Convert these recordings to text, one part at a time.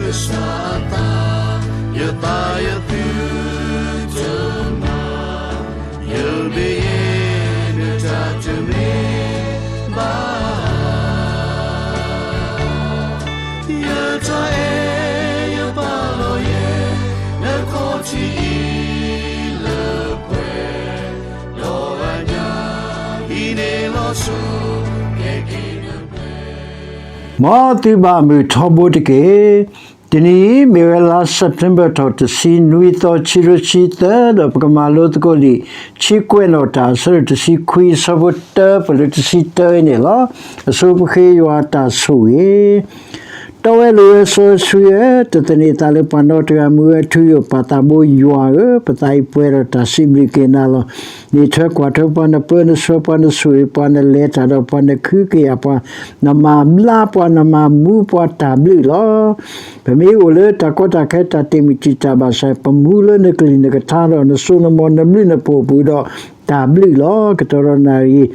ကစၢ်အသး, ယသးယသုတမၤ, ယမ့ၢ်ယဲ နတၢ်တမ့ၢ်ဘၣ် ယတၢ်အဲၣ်ယပာ်လီၤယဲ နခီၣ်ထံးအံၤလၢပှဲၤ, ဒီးအညၣ်အံၤန့ၣ်လီၤဆီ ကဲက့ၤနပှဲၤ မ်သုဘၣ်မုာ်ထီဘိတက့ၢ်. တနံၤအံၤ မ့ၢ်ဝဲလါ September ထီၣ်တဆံနွံသီ ခံကထိခံဆံသၢ ဒီးပကမၤလိသကိးလံာ် ခံကွဲးနီၣ်တၢ် အဆၢဒိၣ်တဆံခွံ အဆၢဖိတၢ ပလၢတဆံတၢအံၤန့ၣ်လီၤ. အဆိပဃ့ယွၤအတၢ်ဆိၣ်ဂ့ၤ တီဝဲလိၤဝဲစီဆှံဧၢ, တသန့ၤသးလၢပှၤနီတဂၤ, မူဝဲထူယိာ်ပာ်သးဘိယွၤဧၢ, ပသးအံၤပှဲၤဒီးတၢ်စံးဘျုးက့ၤနၤလီၤ. နအံးထွဲကွၢ်ထွဲပှၤ, နပၢနဆှၢပှၤ, နဆိၣ်ဂ့ၤပှၤ, နလဲၤတၢ်ဒီးပှၤ, နခုကယာ်ပှၤ, နမၤဘျါပှၤ, နမၤမူပှၤတၢ်ဘျုးလီၤ. ပမ့ၢ်အိၣ်လၢတၢ်ကီတၢ်ခဲတၢ်တ့ၢ်မုၢ်တံာ်တာ်ဘၣ်ဆၣ်, ပမူလၢနကလုၢ်နကထါဒီး နစိနမီၤနဘျုးနဖှိၣ်အပူၤဒီး တၢ်ဘျုးလီၤ. ကတီၤဒီးနၣ်ရံၣ်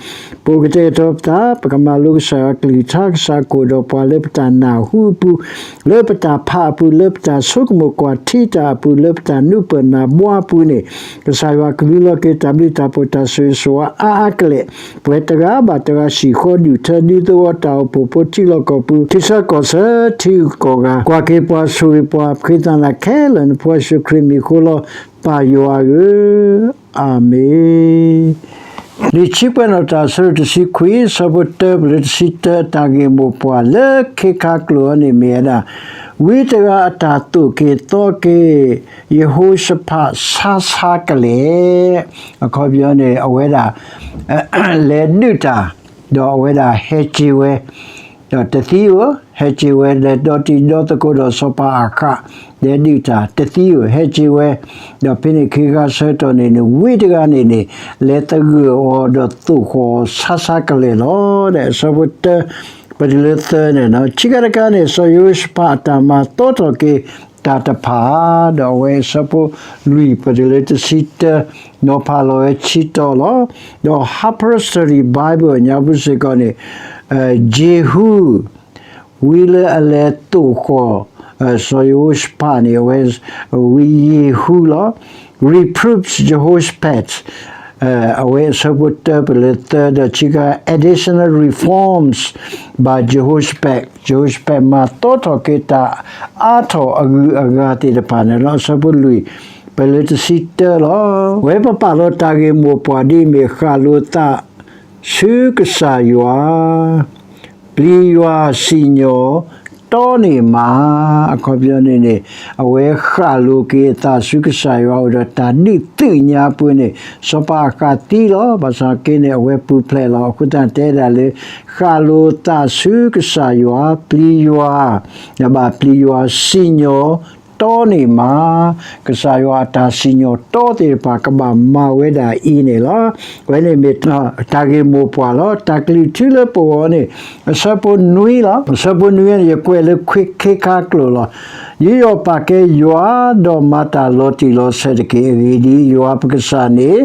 ပအိၣ်ကတဲာ်ကတီၤပသး, ပကမၤလိကစၢ်ယွၤအကလုၢ်ကထါ, ကစၢ်ကအိၣ်ဒီးပှၤလၢပတၢ်နၢ်ဟူအပူၤ, လၢပတၢ်ဖးအပူၤ, လၢပတၢ်ဆိကမိၣ်ကွၢ်ထံတၢ်အပူၤ, လၢပတၢ်နၢ်ပၢၢ်နၢ်ဘှါအပူၤန့ၣ်, ကစၢ်ယွၤကလူလီၤက့ၤတၢ်ဘျုးတၢ်ဖှိၣ်တၢ်ဆိၣ်ဂ့ၤဆိၣ်ဝါအါအါကလဲာ်, ပှဲၤတဂၤဘၣ်တဂၤ ဟံၣ်ဃီဒူၣ်ထၢဒူသဝီတၢ်အိၣ်ဖှိၣ်ဖိထံလီၢ်ကီၢ်ပူၤ, ထံဆၢကီၢ်ဆၢထံဂုၤကီၢ်ဂၤ, ကွၢ်က့ၤပှၤဆိၣ်ဂ့ၤပှၤ, ပဃ့သးနၤခဲလၢာ် နဖိယ့ၣ်ၡူးခရံာ်မံၤအဃိလီၤ. ပၢ်ယွၤဧၢ, အၤမ့ၣ်. လံာ်ခံကွဲးနီၣ်တၢ် အဆၢဒိၣ်တဆံခွံ အဆၢဖိတၢ ပလၢတဆံတၢ တၢ်ဂ့ၢ်မိၢ်ပှၢ်လၢခ့ခါကျိာ်အံၤန့ၣ်မ့ၢ်ဝဲဒၣ်, ဝံတဂၤအတၢ်သိၣ်က့ၤသီက့ၤ ယဟိၤၡဖး ဆါဆါကလဲာ်, အခီပညီန့ၣ် အဝဲဒၣ် လဲၤဒုးတၢ်, ဒီးအဝဲဒၣ်ဟဲက့ၤဝဲ ဒီးတသံဧိၤ, ဟဲက့ၤဝဲ လဲၤဒီတံၤဒီသကိးဒီးစီၤပၤအၤဃး, လဲၤဒုးတၢ် တသံဧိၤ, ဟဲက့ၤဝဲ, ဒီးဖဲန့ၣ်ခ့ခါဆၢကတီၢ်န့ၣ်န့ၣ် ဝံတဂၤန့ၣ်န့ၣ် လဲၤသဂၢၢ်အီၤဒီးသိၣ်ဃီၤအီၤ ဆါဆါကလဲာ်လီၤ. ဒီးအဆၢဖိတၢ ပတုၤလၢသၢန့ၣ်, ခံခါတခါန့ၣ် စီၤယဟိၤၡဖးအတၢ်မၤသီထီၣ်က့ၤတၢ်တဖၣ်, ဒီးအဝဲအဆၢဖိလွံၢ် ပတုၤလၢတဆံတၢ နီၤဖးလီၤဝဲခံတီၤလီၤ. ဒီး Harper's Study Bible ညါပူၤစ့ၢ်ကီးန့ၣ်, ယ့ဟူ ဝံလၢအလဲၤသိၣ်ဃီၤ စီၤယဟိၤၡဖးန့ၣ် အဝဲ ဝံယ့ဟူလီၤ. Reproves Jehoshaphat, အဝဲအဆၢဖိတၢ ပတုၤလၢသၢ ဒီးခံခါ additional reforms by Jehoshaphat, Jehoshaphat မၤသီထီၣ်က့ၤတၢ်အါထီၣ်အဂုၤအဂၤသ့ၣ်တဖၣ်န့ၣ်လီၤ. အဆၢဖိလွံၢ် ပတုၤလၢတဆံတၢလီၤ. ဝဲပပာ်လီၤတၢ်ဂ့ၢ်မိၢ်ပှၢ်ဒ်အမ့ၢ် ဃၣ်လိၤသး ဆူကစၢ်ယွၤ, ပျံၤယွၤစံၣ်ညီၣ်တီန့ၢ်မး, အခီပညီန့ၣ်န့ၣ် အဝဲဃၣ်လိၤက့ၤအသးဆူကစၢ်ယွၤ အိၣ်ဒီးတၢ်ဒုးသုးညါပူၤန့ၣ် စီၤပၤအၤဃးသံလီၤ. ဘၣ်ဆၣ်က့န့ၣ် အဝဲပူၤဖျဲးလီၤ. အဃိသတးတဲဒၣ်လၢ ဃၣ်လိၤသးဆူကစၢ်ယွၤ, ပျံၤယွၤ, ဘၣ်ပျံၤယွၤစံၣ်ညီၣ် တီန့ၢ်မး, ကစၢ်ယွၤအတၢ်စံၣ်ညီၣ်တီသ့ၣ်တဖၣ်ကဘၣ်မၤဝဲဒၣ်အံၤန့ၣ်လီၤ. အဝဲန့ၣ်မ့ၢ်တၢ်ဂ့ၢ်မိၢ်ပှၢ်လီၤ. တၢ်ကလုၢ်ထူလၢပဂီၢ်န့ၣ် အဆၢဖိနွံလီၤ. အဆၢဖိနွံန့ၣ် ယကွဲးလၢခွံခ့ခါကျိာ်လီၤ. ယူးယီၣ်ပာ်ကဲယွၤ, ဒီးမၤတၢ်လီၤတံၢ်လီၤဆဲးတက့ၢ်. အဂ့ၢ်ဒ်အံၤ, ယွၤပကစၢ်န့ၣ်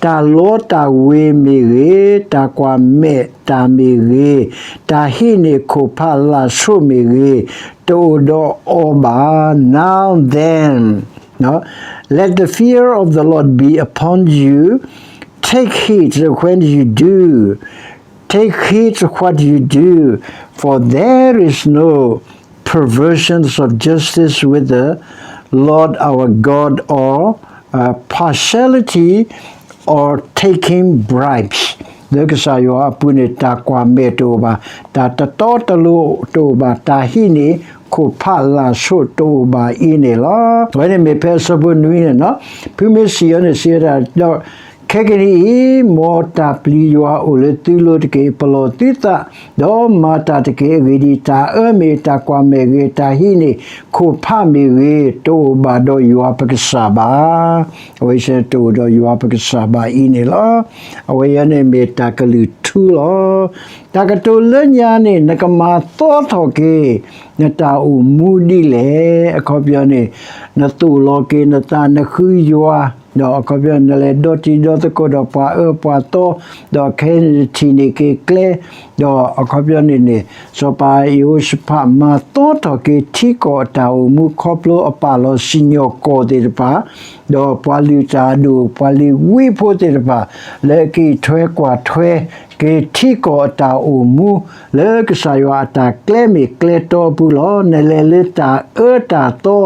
တၢ်လီတၢ်ဝ့ၤမ့ၢ်ဂ့ၤ, တၢ်ကွၢ်မဲာ်တၢ်မ့ၢ်ဂ့ၤ, တၢ်ဟံးန့ၢ်ခိၣ်ဖးလၢ်ဆိးမ့ၢ်ဂ့ၤ, တအိၣ်ဒီးအီၤဘၣ်. Now then, let the fear of the Lord be upon you. Take heed when you do. Take heed what you do, for there is no perversions of justice with the Lord our God, or uh, partiality, or taking bribes. လၢကစၢ်ယွၤအပူၤန့ၣ် တၢ်ကွၢ်မဲာ်တအိၣ်ဘၣ်, တၢ်တတီတလိၤတအိၣ်ဘၣ်, တၢ်ဟံးန့ၢ်ခိၣ်ဖးလၢ်ဆိးတအိၣ်ဘၣ်အံၤန့ၣ်လီၤ. အဝဲန့ၣ်မ့ၢ်ဖဲအဆၢဖိနွံန့ၣ်လီၤ. ဖုမ့ၢ်စံးအီၤန့ၣ် စံးဝဲဒၣ်ဒီး ခဲကနံၣ်အံၤ မ်တၢ်ပျံၤယွၤအိၣ်လၢသုလိၤတက့ၢ်. ပလီၢ်သုသး ဒီးမၤတၢ်တက့ၢ်. အဂ့ၢ်ဒ်အံၤ, တၢ်အၢမ့ၢ်ဂ့ၤ, တၢ်ကွၢ်မဲာ်ဂ့ၤ, တၢ်ဟံးန့ၢ်ခိၣ်ဖးမ့ၢ်ဂ့ၤ, တအိၣ်ဘၣ်ဒီးယွၤပကစၢ်ဘၣ်. အဝဲသ့ၣ်တအိၣ်ဒီးယွၤပကစၢ်ဘၣ်အံၤန့ၣ်လီၤ. အဝဲအံၤန့ၣ်မ့ၢ်တၢ်ကလုၢ်ထူလီၤ. တၢ်ကတိၤလၢညါန့ၣ် နကမၤသီထီၣ်က့ၤ နတၢ်အိၣ်မူဒ်လဲၣ်. အခီပညီန့ၣ် နသိၣ်လီၤက့ၤနသး နဃုယွၤ ဒီးအခီပညီ နလဲၤဒီတံၤဒီသကိးဒီးပှၤအၢပှၤသီ, ဒီးခဲအံၤနထံၣ်န့ၢ်က့ၤကျဲ, ဒီးအခီပညီန့ၣ်န့ၣ် စီၤပၤယဟိၤၡဖးမၤသီထီၣ်က့ၤထံကီၢ်အတၢ်အိၣ်မူခီဖျိအပာ်လီၤစံၣ်ညီၣ်ကွီၢ်သ့ၣ်တဖၣ်, ဒီးပှၤလုၢ်တၢ်အဒိၣ် ပှၤလ့ၤဝံဖိသ့ၣ်တဖၣ် လၢအက့ၤထွဲကွၢ်ထွဲက့ၤထံကီၢ်အတၢ်အိၣ်မူ လၢကစၢ်ယွၤအတၢ်ကျဲမ့ၢ်ကျဲတီအပူၤလီၤ. နလဲၤလၢတၢ်အၢတၢ်သီ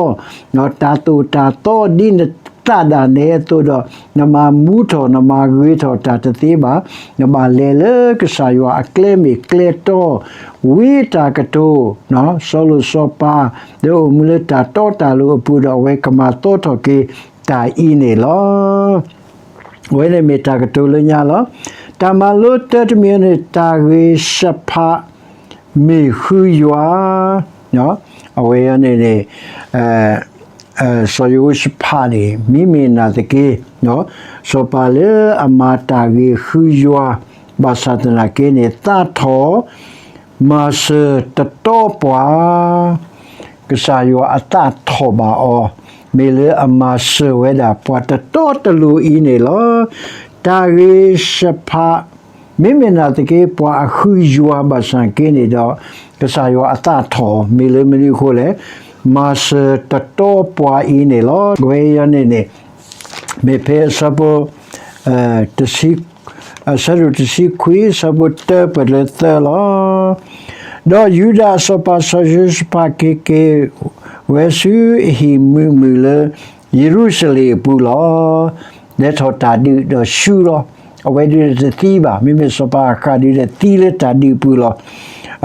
ဒီးတၢ်သိၣ်တၢ်သီဒ်နသးဒၣ်နဲအသိးဒီး နမၤမူထီၣ် နမၤဂ့ၤထီၣ်တၢ်တသ့ဘၣ်. နဘၣ်လဲၤလၢကစၢ်ယွၤအကျဲမ့ၢ်ကျဲတီ, ဝံအတၢ်ကတိၤ, စီၤလိၤစီၤပၤ လၢအိၣ်မူလၢတၢ်တီတၢ်လိၤအပူၤဒီး အဝဲကမၤသီထီၣ်က့ၤတၢ်အံၤန့ၣ်လီၤ. အဝဲန့ၣ်မ့ၢ်တၢ်ကတိၤလၢညါလီၤ. တၢ်မၤလိတၢတမံၤန့ၣ် တၢ်ဂ့ၤၡဖး မ့ၢ်ဃုယွၤ, အဝဲန့ၣ်န့ၣ် စီၤယဟိၤၡဖးန့ၣ် မ့မ့ၢ်နာ်သက့ စီၤပၤလၢအမၤတၢ်ဂ့ၤဃုယွၤ ဘၣ်ဆၣ်သနာ်က့န့ၣ် သးထီၣ် မၤစၢၤတတီပှၤ ကစၢ်ယွၤအသးထီၣ်ဘၣ်အီၤ, မ့ၢ်လၢအမၤစၢၤဝဲဒၣ်ပှၤတတီတလိၤအံၤန့ၣ်လီၤ. တၢ်ဂ့ၤၡဖး မ့မ့ၢ်နာ်သက့ ပှၤအဃုယွၤဘၣ်ဆၣ်က့န့ၣ်ဒီး ကစၢ်ယွၤအသးထီၣ် မ့ၢ်လၢမနုၤအဃိလဲၣ်, မၤစၢၤတတီပှၤအံၤန့ၣ်လီၤ. အဝဲအံၤန့ၣ်န့ၣ် မ့ၢ်ဖဲအဆၢဖိ အဆၢဒိၣ်တဆံခွံ အဆၢဖိတၢပှဲၤလၢသၢလီၤ. ဒီးယူဒၤစီၤပၤစီၤယဟိၤၡဖးက့ၤက့ၤဝဲဆူအဟံၣ်မုာ်မုာ်လၢယရူၤၡလ့ၣ်အပူၤလီၤ. လဲၤထီၣ်တၢ်ဒုးဒီးဆူလီၤ. အဝဲဒုးတသံဘၣ်. မ့မ့ၢ်စီၤပၤအဃၢ်ဒုးတသံလၢတၢ်ဒုးအပူၤလီၤ.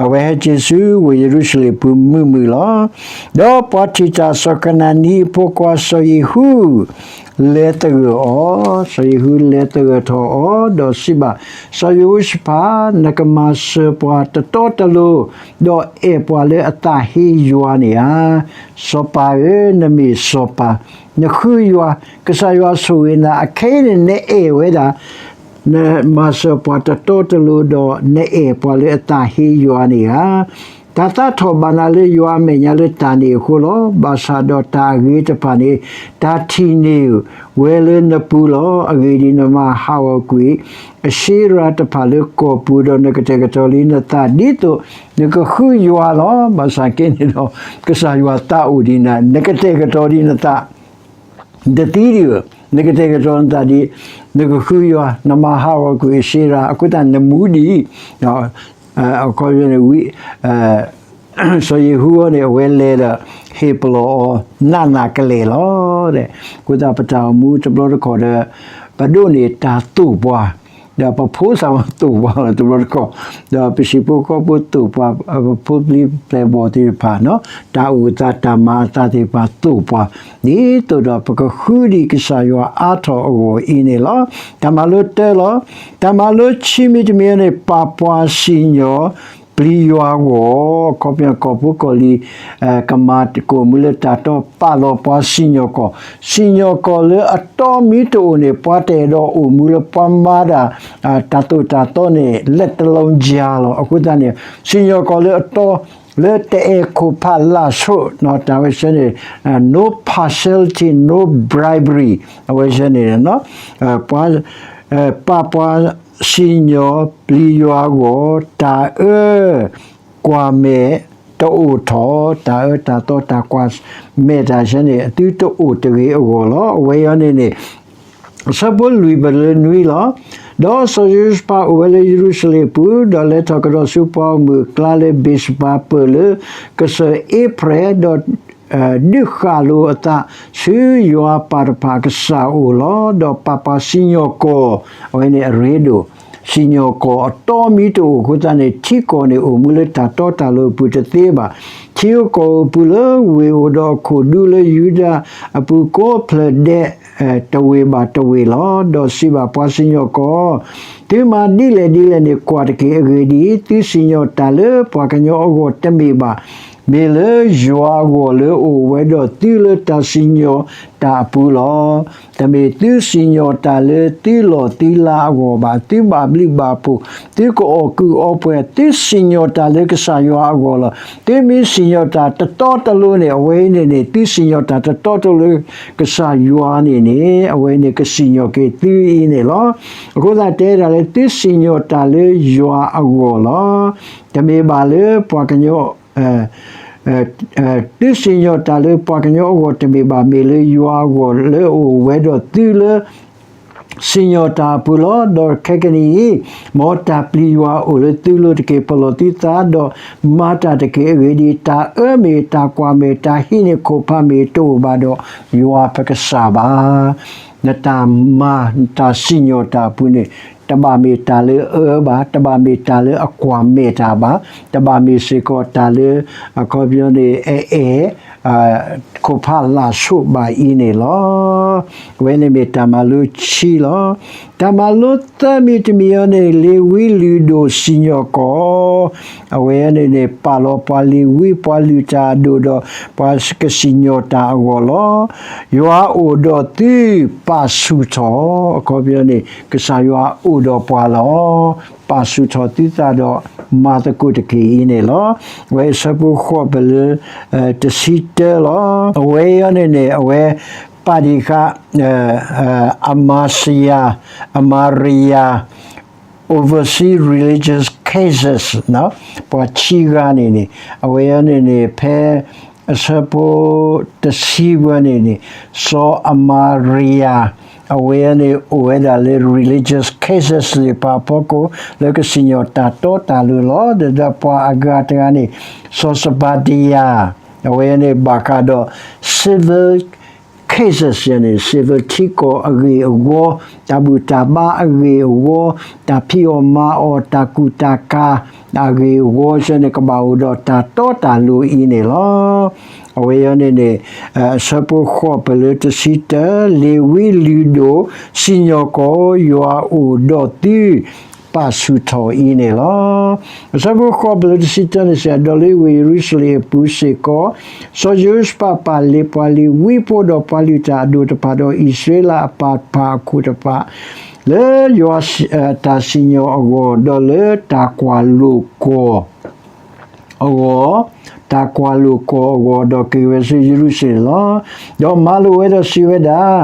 အဝဲဟဲက့ၤဆူဝ့ၢ်ယရူၤၡလ့ၣ်ပူၤမုာ်မုာ်လီၤ. ဒီးပှၤထံၣ်တၢ် စီၤကနၤနံအဖိခွါစီၤယံၤဟူ လဲၤသဂၢၢ်အီၤ, စီၤယံၤဟူလဲၤသဂၢၢ်ထီၣ်အီၤ, ဒီးစံးဘၣ် စီၤယဟိၤၡဖး, နကမၤစၢၤပှၤတတီတလိၤ, ဒီးအဲၣ်ပှၤလၢအသးဟ့ယွၤန့ၣ်ဧါ. စီၤပၤဧၢ, နမ့ၢ်စီၤပၤ, နဃုယွၤ, ကစၢ်ယွၤဆိၣ်ဂ့ၤနၤ, အခဲအံၤန့ၣ် နအဲၣ်ဝဲဒၣ် နမၤစၢၤပှၤတတီတလိၤဒီး နအဲၣ်ပှၤလၢအသးဟ့ယွၤန့ၣ်ဧါ. တၢ်သးထီၣ်ဘၣ်နၤလၢယွၤအမဲာ်ညါလၢတၢ်န့ၣ်အဃိလီၤ. ဘၣ်ဆၣ်ဒီးတၢ်အဂ့ၤတဖၣ်န့ၣ် တၢ်ထံၣ်န့ၢ်ဝဲလၢနပူၤလီၤ. အဂ့ၢ်ဒ်အံၤ, နမၤဟးဂီၤကွံာ်အၡ့ရၤတဖၣ်လၢကီၢ်ပူၤ, ဒီးနကတဲာ်ကတီၤလံနသးဒ်သိးနကဃုယွၤလီၤ. ဘၣ်ဆၣ်က့န့ၣ်ဒီး ကစၢ်ယွၤသးအိၣ်ဒံးနၤ, နကတဲာ်ကတီၤဒံးနသး တသံဒံးဘၣ်, နကတဲာ်ကတီၤနသးဒ် နကဃုယွၤ, နမၤဟးဂီၤကွံာ်အၡ့ရၤ, အဃိသတးနမူဒံး, အခီပညီန့ၣ် စီၤယံၤဟူအံၤန့ၣ် အဝဲလဲၤဒီး ဟ့ၣ်ပလီၢ်အီၤ နးနးကလဲာ်လီၤ. အဃိသတးပတၢ်အိၣ်မူတဘျီတခီၣ်ဒီး ပဒိးန့ၢ်တၢ်သိၣ်ပှၤ ဒီးပဖိသၣ်မၤသိၣ်ပှၤလီၤ တဘျီတခီၣ်, ဒီးပဟံၣ်ဖိဃီဖိသိၣ်ပှၤ, ပဖိပျံၤပျဲၢ်ဘီၣ်သ့ၣ်တဖၣ်, တၢ်အိၣ်သးတၢ်မၤအသးသ့ၣ်တဖၣ်သိၣ်ပှၤ, ဒ်သိးဒီးပကဃုဒံးကစၢ်ယွၤအါထီၣ်အဂီၢ်အံၤန့ၣ်လီၤ. တၢ်မၤလိတၢလီၤ. တၢ်မၤလိဆံမံၤတမံၤန့ၣ် ပာ်ပှၤစံၣ်ညီၣ်ပျံၤယွၤအဂီၢ်, အခီပညီကီၢ်ဖိကီၢ်လံၤ ကမၤကအိၣ်မူလၢတၢ်တီ ပာ်လီၤပှၤစံၣ်ညီၣ်ကွီၢ်, စံၣ်ညီၣ်ကွီၢ်လၢအတီမ့ၢ်တအိၣ်န့ၣ် ပှၤတအဲၣ်ဒိးအိၣ်မူလၢပှၤမၤတၢ် တၢ်သိၣ်တၢ်သီန့ၣ် လက်တစ်လုံးခြားလီၤ. အဃိသတးန့ၣ် စံၣ်ညီၣ်ကွီၢ်လၢအတီ လၢတအဲၣ်ခိၣ်ဖးလၢ်ဆိး တၢ်ဝဲဆၢန့ၣ် no partiality, no bribery အဝဲဆၢန့ၣ် ပှၤ ပာ်ပှၤစံၣ်ညီၣ်ပျံၤယွၤအဂီၢ် တၢ်အၢကွၢ်မဲာ်တအိၣ်ထီၣ်, တၢ်အၢတၢ်သီတၢ်ကွၢ်မဲာ်တၢ်ဆၢန့ၣ် သုတအိၣ်တဂ့ၤအဂီၢ်လီၤ. အဝဲအံၤန့ၣ်န့ၣ် အဆၢဖိလွံၢ်ပၢၢ်လၢနွံလီၤ. ဒီးစီၤယဟိၤၡဖးအိၣ်ဝဲလၢယရူၤၡလ့ၣ်အပူၤ, ဒီးလဲၤထီၣ်ကဒီးဆူပှၤဂီၢ်မုၢ်အကျါလၢ ဘ့ၣ်ၡဘၤပၢၢ်လၢ ကစၢၢ်အ့ဖြဲၣ်, ဒီး ဒုးဃၣ်လိာ်အသးဆူယွၤပၢ်တဖၣ်အကစၢ်အအိၣ်လီၤ. ဒီးပာ်ပှၤစံၣ်ညီၣ်ကွီၢ်, အဝဲန့ၣ်အရ့ဒိၣ်, စံၣ်ညီၣ်ကွီၢ်အတီမ့ၢ်တအိၣ်အဃိသတးန့ၣ် ထံကီၢ်န့ၣ်အိၣ်မူလၢတၢ်တီတၢ်လိၤအပူၤတသ့ဘၣ်. ထံဧိၤကီၢ်ဧိၤအပူၤလၢဝ့ၢ်အိၣ်ဒီးအခိၣ်ဒူလၢယူဒၤအပူၤကိးဖျၢၣ်ဒဲး တဝ့ၢ်ဘၣ်တဝ့ၢ်လီၤ. ဒီးစံးဘၣ်ပှၤစံၣ်ညီၣ်ကွီၢ်, သုမၤဒ်လဲၣ်ဒ်လဲၣ်န့ၣ် ကွၢ်တက့ၢ်. အဂ့ၢ်ဒ်အံၤ, သုစံၣ်ညီၣ်တၢ်လၢပှၤကညီအဂီၢ်တမ့ၢ်ဘၣ်. မ့ၢ်လၢယွၤအဂီၢ်လၢအိၣ်ဝဲဒီးသုလၢတၢ်စံၣ်ညီၣ်တၢ်အပူၤလီၤ. တမ့ၢ်သုစံၣ်ညီၣ်တၢ်လၢသုလီၢ်သုလၤအဂီၢ်ဘၣ်, သုဘၣ်ဘျုးဘၣ်ဖှိၣ်, သုကအီၣ်ကုးအီပှဲၤ, သုစံၣ်ညီၣ်တၢ်လၢကစၢ်ယွၤအဂီၢ်လီၤ. သုမ့ၢ်စံၣ်ညီၣ်တၢ်တတီတလိၤန့ၣ်, အဝဲအံၤန့ၣ်န့ၣ် သုစံၣ်ညီၣ်တၢ်တတီတလိၤကစၢ်ယွၤန့ၣ်န့ၣ်, အဝဲန့ၣ်ကစံၣ်ညီၣ်က့ၤသုအံၤန့ၣ်လီၤ. အဃိသတးတဲဒၣ်လၢသုစံၣ်ညီၣ်တၢ်လၢယွၤအဂီၢ်လီၤ. တမ့ၢ်ဘၣ်လၢပှၤကညီ သုစံၣ်ညီၣ်တၢ်လၢပှၤကညီအဂီၢ်တမ့ၢ်ဘၣ်, မ့ၢ်လၢယွၤအဂီၢ်လၢအိၣ်ဝဲဒီးသုလၢ စံၣ်ညီၣ်တၢ်အပူၤလီၤ. ဒီးခဲကနံၣ်အံၤ, မ်တၢ်ပျံၤယွၤအိၣ်လၢသုလိၤတက့ၢ်. ပလီၢ်သုသးဒီးမၤတၢ်တက့ၢ်. အဂ့ၢ်ဒ်အံၤ, တၢ်အၢမ့ၢ်တၢ်ကွၢ်မဲာ်, တၢ်ဟံးန့ၢ်ခိၣ်ဖးမ့ၢ်တအိၣ်ဘၣ်ဒီး ယွၤပကစၢ်ဘၣ်. နတၢ်မၤ နတၢ်စံၣ်ညီၣ်တၢ်အပူၤန့ၣ် တဘၣ်မ့ၢ်တၢ်လၢအအၢဘၣ်, တဘၣ်မ့ၢ်တၢ်လၢအကွၢ်မဲာ်တၢ်ဘၣ်, တဘၣ်မ့ၢ်စ့ၢ်ကီးတၢ်လၢ အခီပညီန့ၣ် အအဲၣ် ခိၣ်ဖးလၢ်ဆိးဘၣ်အံၤန့ၣ်လီၤ. အဝဲန့ၣ်မ့ၢ်တၢ်မၤလိခံလီၤ. တၢ်မၤလိသၢမံၤတမံၤအံၤန့ၣ် လ့ၤဝံလုၢ်ဒိၣ်စံၣ်ညီၣ်ကွီၢ်, အဝဲန့ၣ်န့ၣ် ပာ်လီၤပှၤလ့ၤဝံ ပှၤလုၢ်တၢ်အဒိၣ်ဒီး ပှၤကစံၣ်ညီၣ်တၢ်အဂီၢ်လီၤ. ယွၤအိၣ်ဒီးသု ပာ်ဆူၣ်ထီၣ်, အခီပညီန့ၣ် ကစၢ်ယွၤအိၣ်ဒီးပှၤလီၤ. ပာ်ဆူၣ်ထီၣ်သုသးဒီးမၤသကိးတက့ၢ်အံၤန့ၣ်လီၤ. အဝဲအဆၢဖိဃိးပလၢ တဆံတၢလီၤ. အဝဲအံၤန့ၣ်န့ၣ် အဝဲပာ်ဒံးဃာ် Amasia, Amaria, Overseas Religious Cases, ပှၤခံဂၤန့ၣ်န့ၣ် အဝဲအံၤန့ၣ်န့ၣ် ဖဲအဆၢဖိတဆံဝဲန့ၣ်န့ၣ် စီၤအမၤရံယၤ အဝဲအံၤန့ၣ် အိၣ်ဝဲဒၣ်လၢ religious cases သ့ၣ်တဖၣ်အဖီခိၣ် လၢကစံၣ်ညီၣ်တၢ်တီတၢ်လိၤလီၤ. ဒီးပှၤအဂၤတဂၤန့ၣ် စီၤစဘၤဒံယၤ အဝဲအံၤန့ၣ် ဘၣ်ဃးဒီး civil cases န့ၣ် civil ထံကီၢ်အဂ့ၢ်အဝီ, တၢ်ဘူၣ်တၢ်ဘါအဂ့ၢ်အဝီ, တၢ်ဖံးအီၣ်မၤအီၣ် တၢ်ကူၣ်တၢ်ကၤအဂ့ၢ်အဝီ စ့ၢ်န့ၣ် ကဘၣ်အိၣ်ဒီးတၢ်တီတၢ်လိၤအံၤန့ၣ်လီၤ. အဝဲအံၤန့ၣ်န့ၣ် အဆၢဖိဃိးပလၢတဆံတၢ, လ့ၤဝံလုၢ်ဒိၣ် စံၣ်ညီၣ်ကွီၢ် ယွၤအိၣ်ဒီးသု ပာ်ဆူၣ်ထီၣ်အံၤန့ၣ်လီၤ. အဆၢဖိဃိးပလၢတဆံတၢန့ၣ်စံး, ဒီးလၢဝ့ၢ်ယရူၤၡလ့ၣ်အပူၤစ့ၢ်ကီး စီၤယဟိၤၡဖးပာ်လ့ၤပှၤလ့ၤဝံဖိဒီးပှၤလုၢ်တၢ်အဒိၣ်တဖၣ်ဒီး အံၣ်စရ့လးအပၢ်တဖၣ်အခိၣ်တဖၣ် လၢယွၤ တၢ်စံၣ်ညီၣ်အဂီၢ်, ဒီးလၢတၢ်ကွၢ်လိာ်ကွီၢ်အဂီၢ်, တၢ်ကွၢ်လိာ်ကွီၢ်အဂီၢ်, ဒီးက့ၤဝဲဆူယရူၤၡလ့ၣ်လီၤ. ဒီးမၤလိာ်ဝဲဒီးစံးဝဲဒၣ်,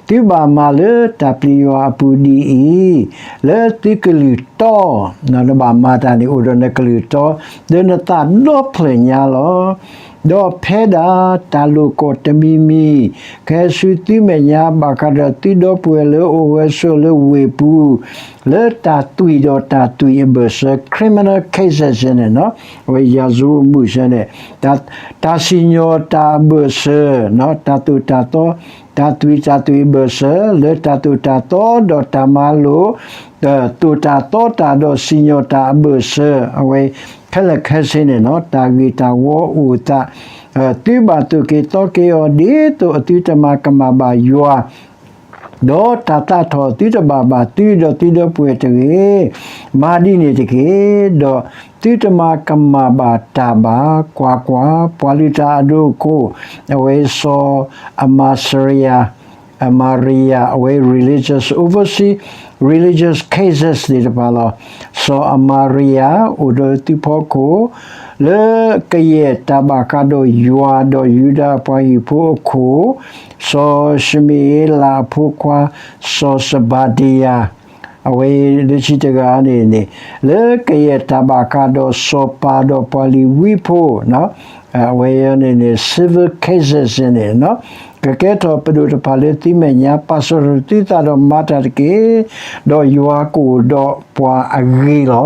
သုဘၣ်မၤလၢတၢ်ပျံၤယွၤအပူၤဒ်အံၤ, လၢသုကလုၢ်တီ, နဘၣ်မၤတၢ်န့ၣ်အိၣ်ဒီးနကလုၢ်တီ, လၢနသးဒီဖျၢၣ်ညါလီၤ. ဒီးဖဲဒၣ်တၢ်လိာ်ကွီၢ်တမံၤမံၤ ကဟဲဆူသုမဲာ်ညါ ဘၣ်ဃးဒီးသုဒီပုၢ်ဝဲၢ်လၢအိၣ်ဝဲဆိးလၢဝ့ၢ်ပူၤ လၢတၢ်သွံၣ်ဒီးတၢ်သွံၣ်အဘၢၣ်စၢၤ criminal cases န့ၣ်, အဝဲ ရာဇဝတ်မှု စ့ၢ်န့ၣ်, တၢ်စံၣ်ညီၣ်တၢ်အဘၢၣ်စၢၤ, တၢ်သိၣ်တၢ်သီ, တၢ်သွံၣ်တၢ်သွံၣ်အဘၢၣ်စၢၤ လၢတၢ်သိၣ်တၢ်သီဒီးတၢ်မၤလိာ် သိၣ်တၢ်သီတၢ်ဒီးစံၣ်ညီၣ်တၢ်အဘၢၣ်စၢၤ, အဝဲခဲလၢာ်ခဲဆ့န့ၣ် တၢ်ဂ့ၢ်တၢ်ဝီအိၣ်အသး, သုဘၣ်သိၣ်က့ၤသီက့ၤအီၤ ဒ်သိးအသုတမၤကမၣ်ဘၣ်ယွၤ, ဒီးတၢ်သးထီၣ်သုတဘၣ်ဘၣ်သုဒီးသုဒီပုၢ်ဝဲၢ်တဂ့ၤ. မၤဒ်န့ၣ်တက့ၢ်, ဒီးသုတမၤကမၣ်ဘၣ်တၢ်ဘၣ်. ကွၢ်ကွၢ်, ပှၤလုၢ်တၢ်အဒိၣ်အခိၣ်, အဝဲစီၤအမၤစရံယၤ အမၤရံယၤ အဝဲ religious overseas religious cases သ့ၣ်တဖၣ်လီၤ. စီၤအမၤရံယၤ အိၣ်ဒီးသုဖီခိၣ် လၢကယဲၢ်တၢ်ဘၣ်ဃးဒီးယွၤဒီးယူဒၤပှၤဟံၣ်ဖိအခိၣ်, စီၤၡမံၤအ့လးအဖိခွါ စီၤစဘၤဒံယၤ အဝဲလၢခံတဂၤန့ၣ်န့ၣ် လၢကယဲၢ်တၢ်ဘၣ်ဃးဒီးစီၤပၤဒီးပှၤလ့ၤဝံဖိ အဝဲန့ၣ်န့ၣ် civil cases န့ၣ် ကကဲထီၣ်ပဒိၣ်တဖၣ်လၢသုမဲာ်ညါ, ပာ်ဆၢထၢၣ်သုသးဒီးမၤတၢ်တက့ၢ်, ဒီးယွၤကအိၣ်ဒီးပှၤအဂ့ၤလီၤ.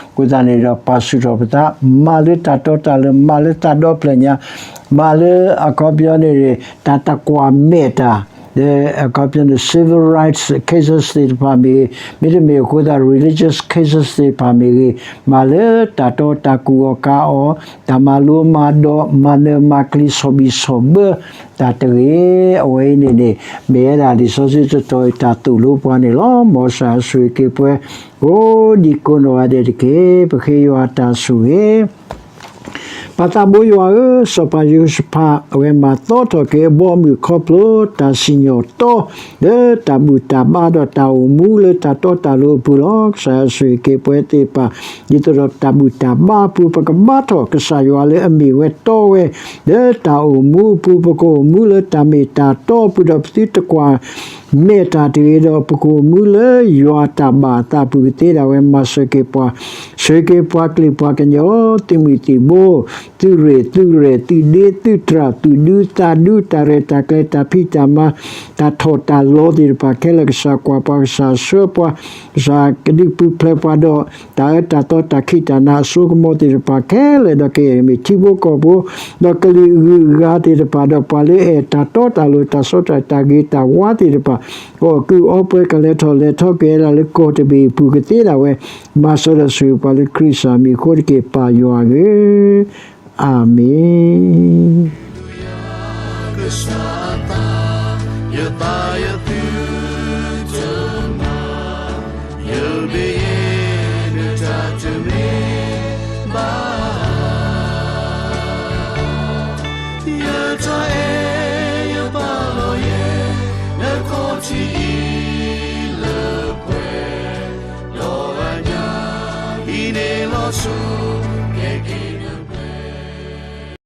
အဃိသတးန့ၣ်ဒီး ပာ်ဆူၣ်ထီၣ်ပသး, မၤလၢတၢ်တီတၢ်လိၤ, မၤလၢသးဒီဖျၢၣ်ညါ, မၤလၢအခီပညီန့ၣ် တၢ်တကွၢ်မဲာ်တၢ် လၢအခီပညီန့ၣ် civil rights cases သ့ၣ်တဖၣ်မ့ၢ်ဂ့ၤ, မ့တမ့ၢ်အဃိသတး religious cases သ့ၣ်တဖၣ်မ့ၢ်ဂ့ၤ, မၤလၢတၢ်တီတၢ်ကူၣ်အီၣ်ကၤအီၣ်, တၢ်မၤလိမၤဒိး, မၤနၢၤမၤကျံၤ ဆီၣ်ဘံၣ်ဆီၣ်ဘၢတၢ်တဂ့ၤ. အဝဲအံၤန့ၣ်န့ၣ် မ့ၢ်ဝဲဒၣ်လံာ်စီဆှံတတီၤအံၤ တၢ်သိၣ်လိပှၤန့ၣ်လီၤ. မ်ကစၢ်ဆိၣ်ဂ့ၤက့ၤပှၤ ကိးဒံကိးနီၢ်ဂၤဒဲးတက့ၢ်. ပဃ့ယွၤအတၢ်ဆိၣ်ဂ့ၤ ပၢ်သးဘိယွၤဧၢ, စီၤပၤယဟိၤၡဖး အဝဲမၤသီထီၣ်က့ၤအဘီအမုၢ်ခီဖျိ တၢ်စံၣ်ညီၣ်တီ လၢတၢ်ဘူၣ်တၢ်ဘါဒီးတၢ်အိၣ်မူလၢတၢ်တီတၢ်လိၤအပူၤလီၤ. ကစၢ်ယွၤဆိၣ်ဂ့ၤက့ၤပဝဲသ့ၣ်တဖၣ် ဒ်သိးဒီးတၢ်ဘူၣ်တၢ်ဘါအပူၤ ပကဘါထီၣ်ကစၢ်ယွၤလၢအမ့ၢ်ဝဲတီဝဲ လၢတၢ်အိၣ်မူအပူၤ ပကအိၣ်မူလၢတၢ်မ့ၢ်တၢ်တီအပူၤဒီး ပသုတကွၢ် မဲာ်တၢ်တဂ့ၤဒီး ပကအိၣ်မူလၢယွၤတၢ်ဘၣ်အသးအပူၤကသ့ဒၣ်ဝဲ မၤစၢၤက့ၤပှၤ, ဆိၣ်ဂ့ၤက့ၤပှၤကလုာ်ပှၤကညီ သုးမုၢ်သံၣ်ဘိ, သုးရ့ၣ်သုးရဲၣ် သုးဒ့သုးတြၢ် သူၣ်ဒူသးဒူ တၢ်ရဲၣ်တၢ်ကျဲၤ တၢ်ဖံးတၢ်မၤ တၢ်ထီၣ်တၢ်လီၤသ့ၣ်တဖၣ်ခဲလၢာ် ကစၢ်ကွၢ်ပှၤ ကစၢ်ဆှၢပှၤ, ကစၢ်ကဒုးပူၤဖျဲးပှၤဒီး တၢ်အၢတၢ်သီတၢ်ခံးတၢ်နၤအစိကမီၤသ့ၣ်တဖၣ်ခဲလၢာ် ဒီးကယဲၢ်မ့ၢ်ထံဖိကီၢ်ဖိ ဒီးကလုာ်အဂုၤအဂၤသ့ၣ်တဖၣ် ဒီးပှၤလၢအအဲၣ်တၢ်တီတၢ်လိၤတၢ်စီတၢ်တၢ်ဂ့ၤတၢ်ဝါသ့ၣ်တဖၣ် ကအီၣ်ကုးအီပှဲၤ ကလဲၤထီၣ်လဲၤထီက့ၤဝဲဒၣ်လၢကီၢ်တဘ့ၣ်အပူၤကသ့ဒၣ်ဝဲ မၤစၢၤဒီးဆိၣ်ဂ့ၤပှၤလၢခရံာ်စၢ်မံၤအဃိတက့ၢ် ပၢ်ယွၤဧၢ, အၤမ့ၣ်.